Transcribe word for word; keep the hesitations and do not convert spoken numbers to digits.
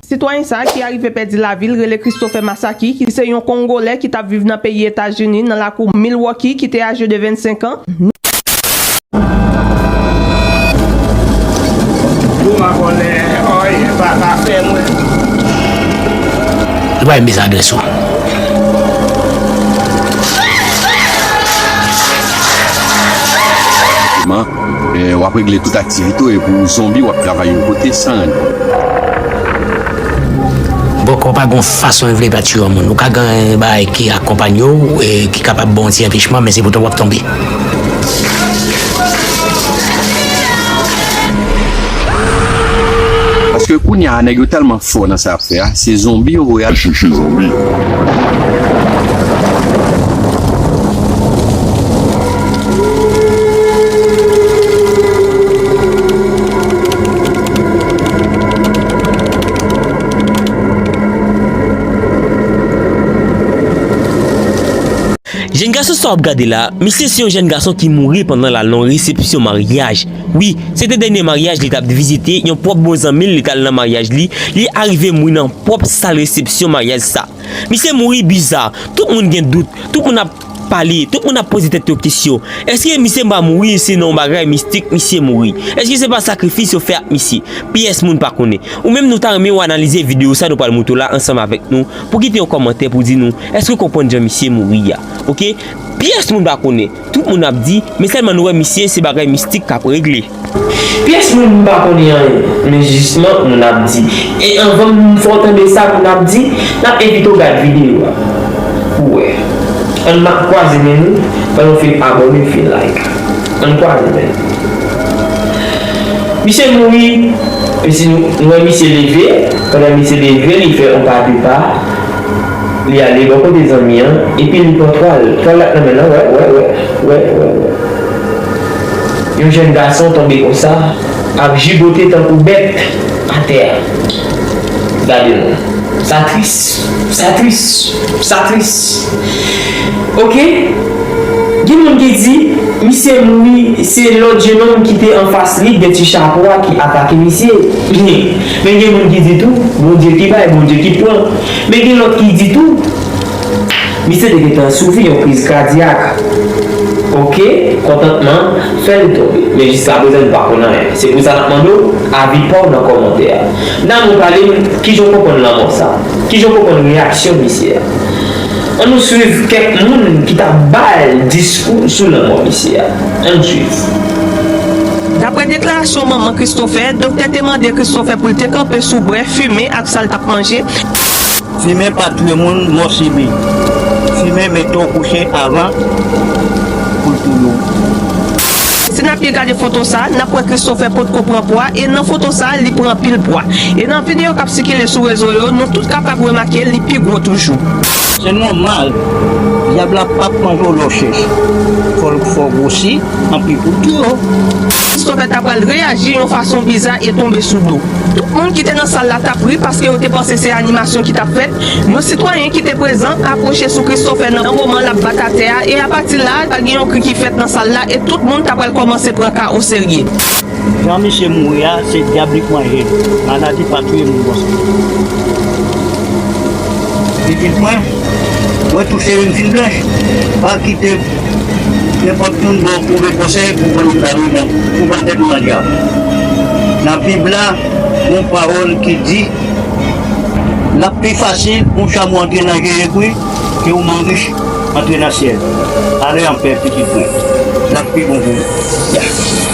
Sitwayen sa a ki arive pèdi lavi l rele Christopher Masaki, ki se yon Kongolè ki t ap viv nan peyi Etazini, nan lakou Milwaukee, ki te aje de vennsenk an. Ou pa konnen, oy, pa ka fè mwen. Li pa renmen sa adrès ou. Efektivman, eh, w ap regle tout aktivite w, epi w zonbi, w ap travay yon kote san rann kont. Bòkò pa gon fason l vle pa tiye yon moun. Ou ka gen bagay ki akonpanye w, e ki kapab ba w yon ti anpechman, men se poutan w ap tonbe. Paske kounye a, nèg yo tèlman fò nan sa y ap fè a, se zonbi yo voye al chèche zonbi. Jèn gason sa w ap gade la, misye se yon jèn gason ki mouri pandan l al nan yon resepsyon maryaj. Wi, se te dènye maryaj li t ap vizite, yon pwòp bon zanmi l, li t al nan maryaj li, li arive mouri nan pwòp sal resepsyon maryaj sa. Misye mouri biza, tout moun gen dout, tout moun ap pale, tout moun ap poze tèt yo kesyon. Èske misye pa mouri, se nan yon bagay mistik misye mouri? Èske se pa sakrifis yo fè ak misye? Pyès moun pa konnen. Ou menm nou ta renmen w analize videyo sa nou pral montre w la ansanm avèk nou, pou kite yon kòmantè pou di nou, èske w konprann jan misye mouri a? Oke? Pyès moun pa konnen. Tout moun ap di, men sèlman nou wè misye se bagay mistik k ap regle. Pyès moun pa konnen anyen, men jisman moun ap di. E anvan m fè w tande sa moun ap di, n ap envite w gad videyo a pou w wè. Ann ma-, kwaze men nou, pandan w fin abòne, fin like. Ann kwaze men nou. Misye mouri, epi nou, nou wè misye leve, pandan misye leve, li fè yon pa de pa, li ale bò kote zanmi an, epi li pran twal. Twal la k nan men l lan, wè, wè, wè, wè, wè, wè. Yon jèn gason tonbe konsa, ap jigote tankou bèt atè a. Gade non. Sa tris, sa tris, sa tris. Oke? Gen moun ki di, misye mouri, se lòt jennonm ki te anfas li, gen ti chapo a ki atake misye. Men gen moun ki di tou, Bondye ki bay, Bondye ki pran. Men gen lòt ki di tou, misye te gentan soufri yon kriz kadyak. Oke, kontantman fè l tonbe. Men jiskaprezan, nou pa konn anyen. Se pou sa n ap mande w avi pa w nan kòmantè a. Damou, pale m, kijan w konprann lanmò sa? Kijan w konprann reyaksyon misye a? Ann nou swiv kèk moun ki t ap bay diskou sou lanmò misye a. Ann swiv. Daprè deklarasyon manman Christopher, doktè te mande Christopher pou l te kanpe sou bwè, fimen ak sa l t ap manje. Fimen pa touye moun, mò sibi. Fimen mete w kouche avan pou l touye w. Si n ap byen gade foto sa, n ap wè Christopher potko pran pwa, e nan foto sa, li pran anpil pwa. E nan videyo k ap sikile sou rezo yo, nou tout kapab remake li pi gwo toujou. Se nòmal, dyab la p ap manje w lè w chèch. Fò l fè w gwosi anpil pou l touye w. Christopher ta pral reyaji yon fason biza e tonbe sou do. Tout moun ki te nan sal la t ap ri paske yo te panse se animasyon ki t ap fèt. Yon sitwayen ki te prezan apwoche sou Christopher nan moman l ap bat atè a, e apati la, pral gen yon kri ki fèt nan sal la e tout moun ta pral kòmanse pran ka oserye. Jan misye mouri a, se dyab li k manje l. Maladi pa touye moun konsa. Pitit mwen, mwen touche vin fin blanch. Pa kite nenpòt moun ba w move konsèy pou w pran nan lari nan, pou w pran tèt nan dyab. Nan Bib la, gon pawòl ki di, l ap pi fasil pou yon chamou antre nan Jezikri ke yon moun rich antre nan syèl. Ale anpè, pitit mwen. L ap pi bon pou ou. Ya.